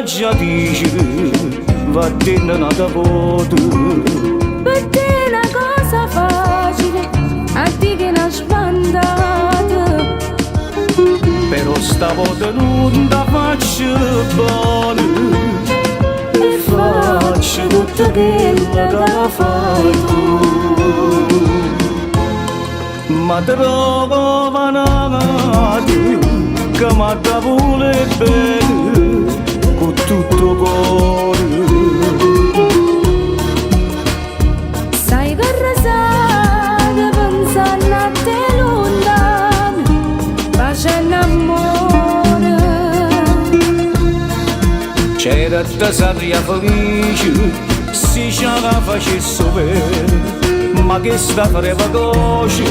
t'aggia dicere, vattene n'ata vota. Per te è una cosa facile, a di' che 'na sbandata. Però stavolta nun t'a faccio bona. E faccio tutto chello ca fai tu. Ma trovo n'ato che m'adda vulè bene cu tutto 'o core. Sai che resate pensanno a te luntano, facenno ammore. Certo sarria felice si ce la facesse overo, ma chesta freva coce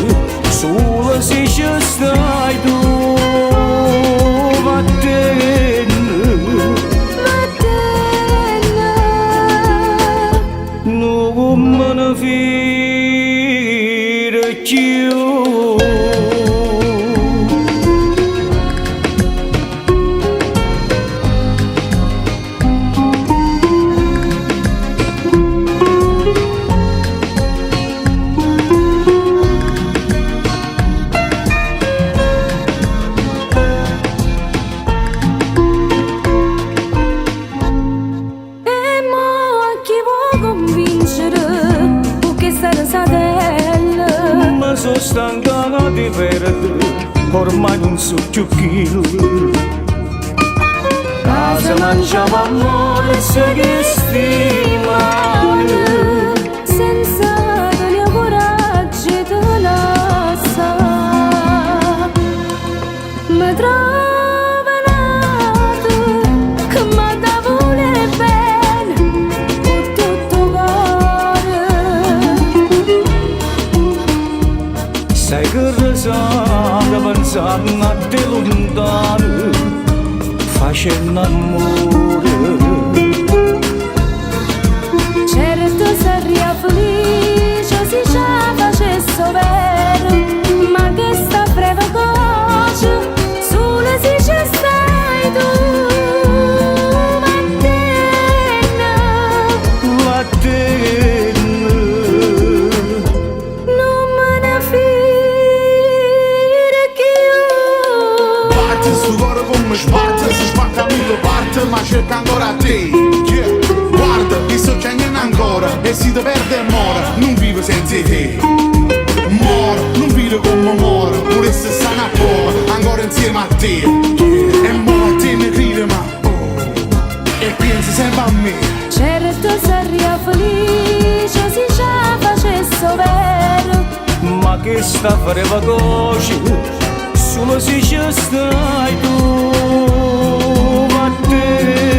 solo si ce stai tu. Vattene, Vattene. Nun me ne firo cchiù. E mo a chi vuò convincere cu chesta resatella? Me so stancato 'e te perdere, ormai nun so cchiù chillo. Ca se mangiava a morze chesti mane. Senza tenè 'o coraggio 'e te lassà. Me trovo n'ato che m'adda vulè bene cu tutto 'o core. Sai che resate pensanno a te luntano, facenno ammore. Certo sarria felice si ce 'a facesse overo, ma chesta freva coce sulo si ce stai tu. Vattene, Vattene. Nun me ne firo cchiù. Batte stu core come sbatte, si spacca mille parte, ma cerca ancora a te. Yeah. Guarda, ti sto chiagnendo ancora, e si ti perde e muore, non vivo senza te. Muoro, non vedo come muoro, volessi stare a poco, ancora insieme a te. E mo a te ne credi, ma oh, e pensi sempre a me. Certo sarria felice si ce 'a facesse overo, Ma chesta freva coce solo si ce stai tu. Vattene.